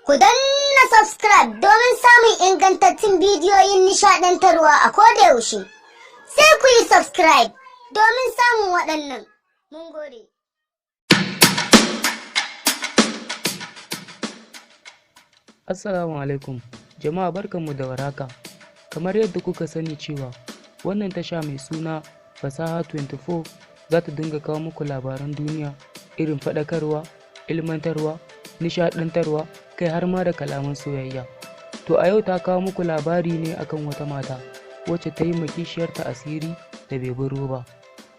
Ku danna subscribe domin samun ingantattun bidiyoyin nishaɗantarwa a koda yaushe. Sai ku yi subscribe domin samun waɗannan. Mun gode. Assalamu alaikum jama'a, barkanmu da warhaka. Kamar yadda kuka sani cewa wannan tasha mai suna Fasaha 24 za ta dinga kawo muku labaran duniya irin faɗakarwa, ilmantarwa, nishaɗantarwa, kai har ma da kalaman soyayya. To a yau ta kawo muku labari ne akan wata mata wacce ta yi ma kishiyarta asiri da bebin roba.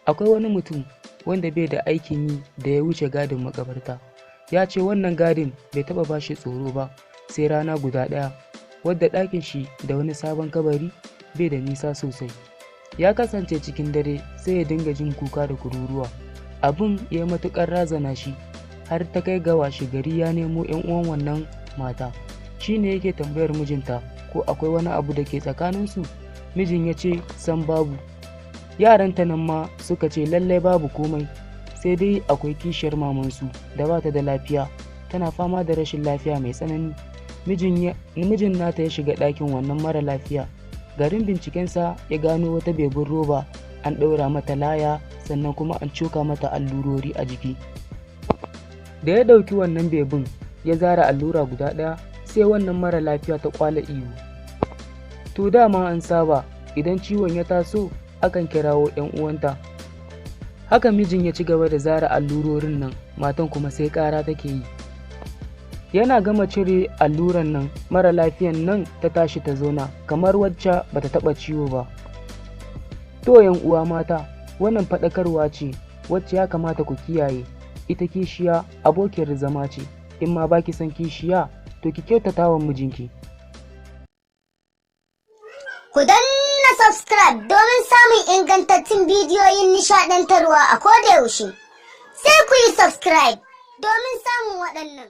Akwai wani mutum wanda bai da aikin yi da ya wuce gadin makabarta. Ya ce wannan gadin bai taɓa ba shi tsoro ba sai rana guda ɗaya wadda ɗakin shi da wani sabon kabari bai da nisa sosai. Ya kasance cikin dare sai ya dinga jin kuka da kururuwa. Abin ya yi matuƙar razana shi har ta kai ga washe gari ya nemo 'yan uwan wannan mata. Shi ne yake tambayar mijinta ko akwai wani abu da ke tsakaninsu. Mijin ya ce sam babu. Yaranta nan ma suka ce lallai babu komai, sai dai akwai kishiyar mamansu da ba ta da lafiya, tana fama da rashin lafiya mai tsanani. Mijin nata ya shiga ɗakin wannan mara lafiya. Garin bincikensa ya gano wata bebin roba an ɗaura mata laya, sannan kuma an coka mata allurori a jiki. Da ya ɗauki wannan bebin ya zara allura guda ɗaya, sai wannan mara lafiya ta ƙwala ihu. To dama an saba idan ciwon ya taso akan kirawo 'yan uwanta. Haka mijin ya ci gaba da zara allurorin nan, matan kuma sai ƙara take yi. Yana gama cire alluran nan, mara lafiyan nan ta tashi ta zauna kamar wacce bata taɓa ciwo ba. To 'yan uwa mata, wannan faɗakarwa ce wacce ya kamata ku kiyaye. Ita kishiya abokiyar zama ce, in ma baki son kishiya to ki kyautata wa mijinki. Ku danna subscribe domin samun ingantattun bidiyoyin nishaɗantarwa a koda yaushe. Sai ku yi subscribe domin samun waɗannan.